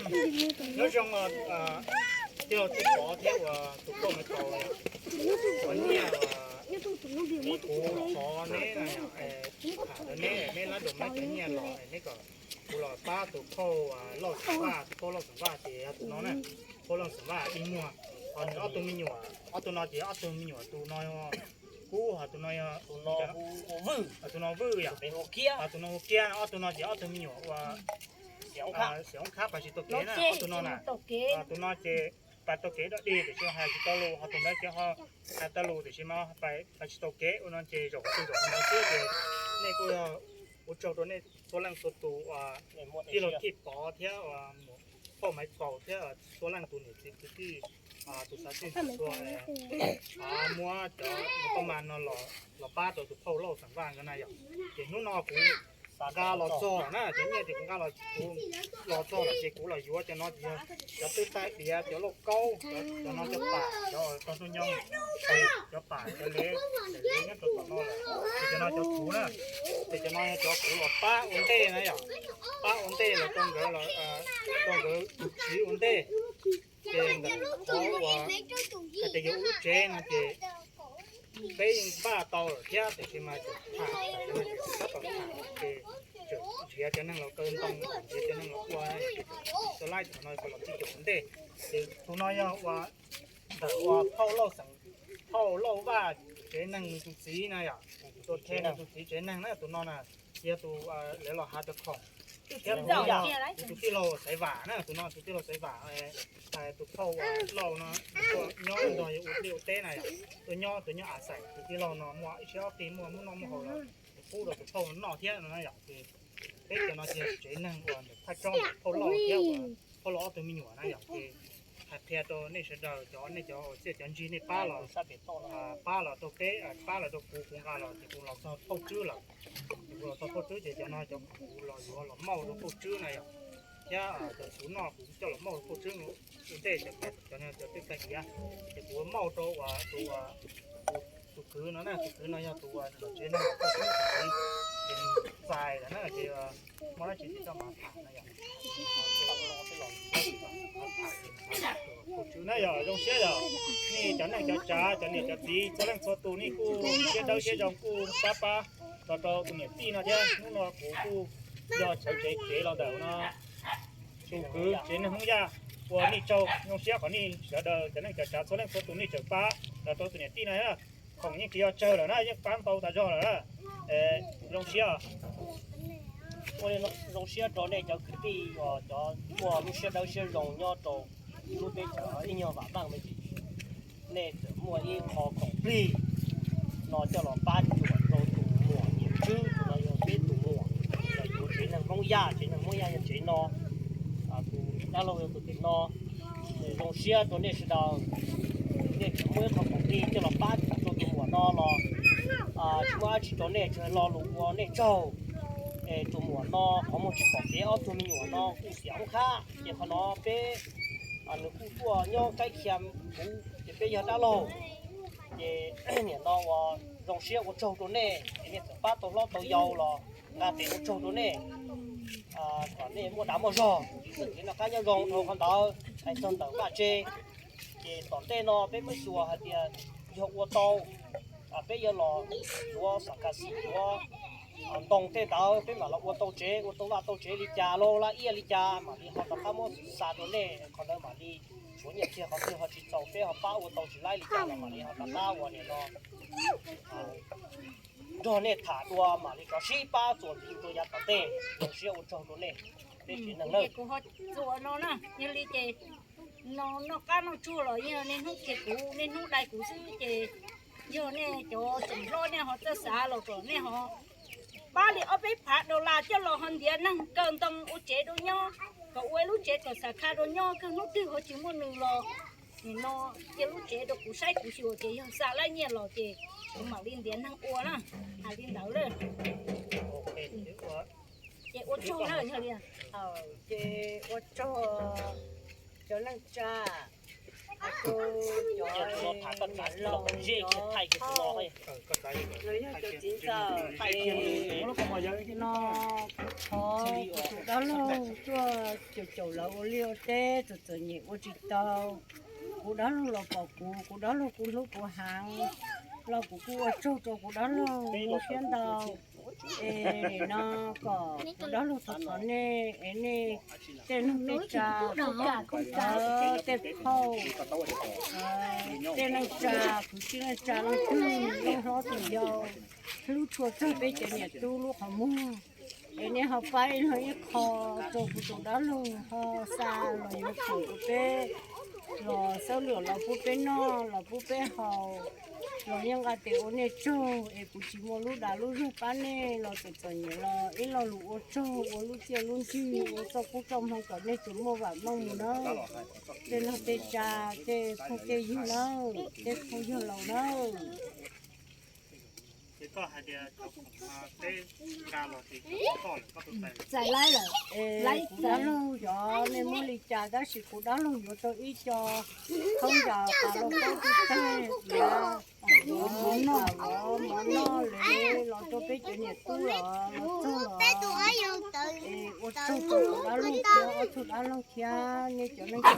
Nyob zoo, tij laug Txij Pov thiab uas tus poj Maiv Kaus, uas nyiaj uas kuv thov neb, tham rau neb, neb lab dum neb cov nyiaj los neb kom kuv los pab tus phauj Lauj Xeem Vaj, tus phauj Lauj Xeem Vaj ces yog tus no na, phauj Lauj Xeem Vaj ib muag. Ho nws ob tug me nyuam, ob tug no ces ob tug me nyuam, tus no yog Kub, ho tus no yog, tus no Vwj yom, tus no hu Kiab no, ob tug no ces ob tug me nyuam uas Xiam Oob Khab pais tsis tau kev na, ob tug no na. Tus no ces pais tau kev dog dig tiam sis hais tsis tau lus, ho tus ntawd ces ho hais tau lus tiam sis mas pais tsis tau kev ua no ces zaum tus zaum ntawd xwb ces nej kuj yog ua tsaug rau nej txhua leej txhua tus, tij laug Txij Pov thiab phauj Maiv Kaus thiab txhua leej tus niam txiv kwv tij, tus xav txij txhua, muab cov toj mas no los pab rau tus phauj Lauj Xeem Vaj nkawd na yom. Ces hnub no kuv nqa los txog na, cov nyiaj ces kuv nqa los, kuv los txog lawm ces kuv los yuav cov no ces yog cov twb tag diav, cov lauj kaub, cov no cov pam, cov tog ntsuj nyoog, cov pam cov lev, lev nyob rau tom no lawm. Ces cov no cov kuv na, ces cov no yog cov kuv los pab ua ntej na yom, pab ua ntej los rau nkawd, rau nkawd tus txiv ua ntej. Ces ntawm qhov uas hais tias yuav ua lub tsev no ces peb yeej npaj tau lawm thiab tiam sis mas tseem tham, tab tom tham ces tseem nrhiav cov neeg los kaw ntoo, nrhiav cov neeg los ua, tau laij thaum no los txij caum ua ntej. Ces tus no yog uas ntawm uas phauj Lauj Xeem, phauj Lauj Vaj tsev neeg nws tus txiv na yom, tus tsev neeg na, tus no na, yog tus lawv los hav cov khoom thiab tus no yog tus tij laug Xaiv Vam na, tus no tus tij laug Xaiv Vam, tus phauj uas Lauj no nyob nrog yog ua liaj ua teb na yom, tuaj nyob, tuaj nyob av xais, tus tij laug no muaj ib siab ob qig muaj muab noj muab haus los pub rau tus phauj noj thiab no na yom. Ces peb cov no ces tsev neeg uas ntawm thaj tsam phauj Lauj thiab uas phauj Lauj ob tug me nyuam na yom. Ces hais qhia rau nej sawv daws cov, nej cov uas txiaj cov ntsig nej pab los, pab los rau peb, pab los rau kuv, kuv nqa los ces kuv los txog phauj Tswb lawm. Ces kuv los txog phauj Tswb ces cov no cov kuv los yuav los mauj rau phauj Tswb na yom. Thiab cov kuv noj kuv coj los mauj rau phauj Tswb ua ntej, cov, cov twb tag diav ces kuv mauj rau uas tus, tus kwv no na, tus kwv no yog tus uas tsev neeg phauj Tswb tus kwv, ces nws txais lawm na ces muaj dab tsi ces koj mam tham na yom. Na yom, zoo siab yom, nej cov neej cov tsav, cov niam cov txiv txhua leej txhua tus nej kuj siab dawb siab zoo kuj pab pab los rau tus niam tij no thiab. Hnub no kuv kuj yog sawv tsev kev los ntawm no tus kwv tsev neeg Hmoob Yaj ua nej tsaug, zoo siab qhov nej sawv daws cov neej cov tsav txhua leej txhua tus nej tseem pab los rau tus niam tij no. Khoom yeej tsis yog tsawg lawm na, yeej pab ntau tas zog lawm. Zoo siab. Ua zoo siab rau nej cov kwv tij uas cov muaj lub siab dawb siab zoo nyob rau lub teb chaws ib nyuag vam meej me ntsis. Nej txawm muaj ib qho khoom plig no coj los pab cuam rau tus muam Niam Tswb, tus no yog peb tus muam, yog kuv tsev neeg Hmoob Yaj, tsev neeg Hmoob Yaj yog tsev no, tus dab laug yog tus tim no. Zoo siab rau nej sawv daws, nej tseem muaj ib qho khoom plig coj los pab rau tus muam no los tsis muaj dab tsi rau nej, tsuas lo lus ua nej tsaug. Es tus muam no qhov muag tsis pom kev, ob tug me nyuam no kuj xiam oob khab, ces qhov no peb, nws kuj tuaj nyob qaib qhia kuv, ces peb yog dab laug. Ces nim no uas zoo siab ua tsaug rau nej, ces nej txawm pab tau hlob tau yau los nqa tes ua tsaug rau nej, kom nej muaj dag muaj zog, txawj kev noj qab nyob zoo dhau qhov ntawd. Hais txog ntawm vaj tse, ces tom ntej no peb muab xyuas hais tias yog ua tau, peb yuav los yuav xam kas xim yuav ntoo tej ntawd, peb mam los ua tau tsev, ua tau vaj tau tsev li cas, laj iab li cas, mam li ho rov qab muab xa rau nej. Qhov ntawd mam li tshuav nyiaj txiag qhov twg ho tsis txaus, peb ho pab ua tau tsis laib li cas los mam li ho rov qab ua nim no nrog nej tham dua, mam li rov sib pab txuas ntxiv rau yav tom ntej. Zoo siab ua tsaug rau nej, peb tsev neeg na. Kuv ho txuas no na, yog li ces no noj qab noj tsuag los yog niaj hnub qhia kuv, niaj hnub dai kuv xwb ces yog nej cov tseem hlob nej ho txawj xav los kom nej ho pab li ob peb phav dollar coj los ho ntiav neeg kaw ntoo ua tsev rau nyob, kom ua ib lub tsev kom xav kha rau nyob, kawg hnub twg ho tsis muaj nws los nim no cia lub tsev rau kuv saib kuv xyuas ces yog xa laib nyiaj los ces kuv mam li ntiav neeg ua na. Hais li ntawd lawm. Ces ua tsaug na, yog li ces ua tsaug cov neej tsa, Los yog cov txiv ntxawm no, kuv thov kuv tus dab laug tuaj caum caum lawv ua liaj ua teb txom txom nyem ua tsis tau. Kuv dab laug los pom kuv, kuv dab laug kuj hlub kuv heev, los kuv kuj ua tsaug rau kuv dab laug siab ntau. Es nim no kom kuv dab laug thov thov nej, es nej tej neeg tej tsa, tej phauj, tej neeg tsa, kwv tij neej tsa, leej twg, leej hlob tus yau, hlub tshua txog peb cov niam tub lub qhov muag, es nej ho pab ib leeg ib qho rau kuv tus dab laug ho xa los yuav khoom rau peb, los xab luam los pub peb noj los pub peb haus, los yeej nqa tes ua nej tsaug, es kuv tsis muaj lub dag lub zog pab nej los txom txom nyem los ib lo lus ua tsaug ua lub txiaj lub ntsig ua txoj koob txoj hmoo kom nej tsuas muaj vam meej mus nawb. Tej neeg tej tsa, tej phooj tej ywg nawb, tej phooj ywg laus nawb. Es kuv dab laug xyov nej muab li cas tab sis kuv dab laug yuav tau ib co khaub ncaws pas los paub tib teg, yuav mov noj, mov noj lawm los rau peb cov niam tub los los txog los. Es ua tsaug rau kuv dab laug thiab ob tug dab laug thiab nej cov neej tsa.